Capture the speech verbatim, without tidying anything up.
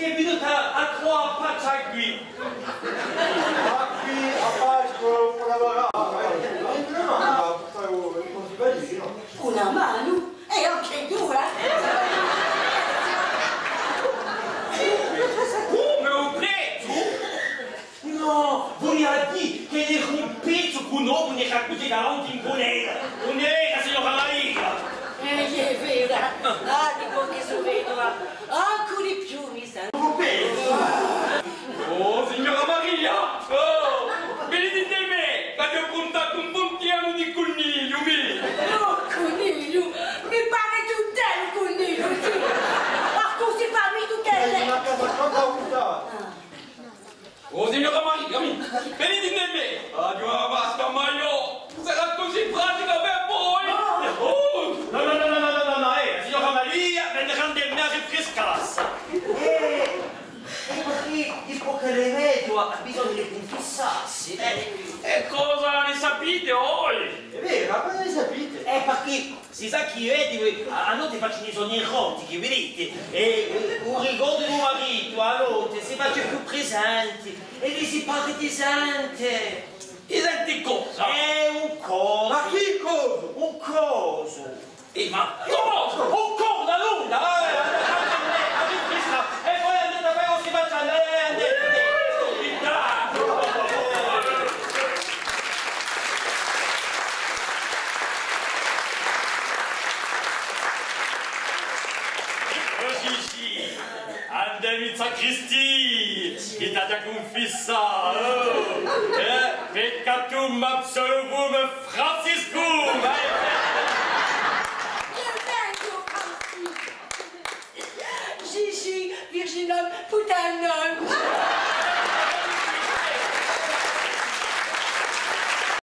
È venuta à truvà a pace quì. Ma quì a pace, eh, pò lavorà. Eh, no, no, ma, eh, cusì va bè, no? Una manu? È ancu dura! Cum'è, u prezzu? No, vulia dì ch'ellu era un pezzu cù noi, ùn era cusì galantu incù ella. Ùn era, signora Maria? Eh, hè vera. Ah, dicu chì sò veduva. Ancu di più, mi sa. Un pezzu! Oh, signora Maria! Oh! Venite ind'è mè, ch'aghju appruntatu un bon pianu di cunigliu, mì! Oh, cunigliu! Mi pare tuttu un cunigliu, sì! Ma cusì fà mì tuttu chì... Eh, ma cosa, cosa vulia? Ah. Oh, signora Maria, mì, venite ind'è mè! Aghju una pasta maiò, sarà cusì pratica per voi! Oh! No, no, no, eh, signora Maria, venite ind'è mè à rinfriscassi. Eh, è perchè, dipoi ch'ella hè veduva, hà bisognu di cunfissassi. Eh, è cosa ne sapete voi? Hè vera, cosa ne sapete? Eh, perchè si sà chì i veduvi, à, à notte facenu i sogni erotichi, vidite? È, eh, u ricordu di u maritu, à notte, si face più presente, è li si pare di sente. Di sente cosa? Eh, un cosu. Ma chì cosu? Un cosu. Eh, ma cosa? Un cosu, nulla! Eh, andate à rinfriscà, è voi andate à fà i vostri baci, andate, andate, andate. Stupidate! Cusì sì, andemu in sacristia, chì t'aghju da cunfissà, oh, eh, peccatum absolvum Franciscum, eh. Che bellu, Franciscu! Gigi, virginum, putanum.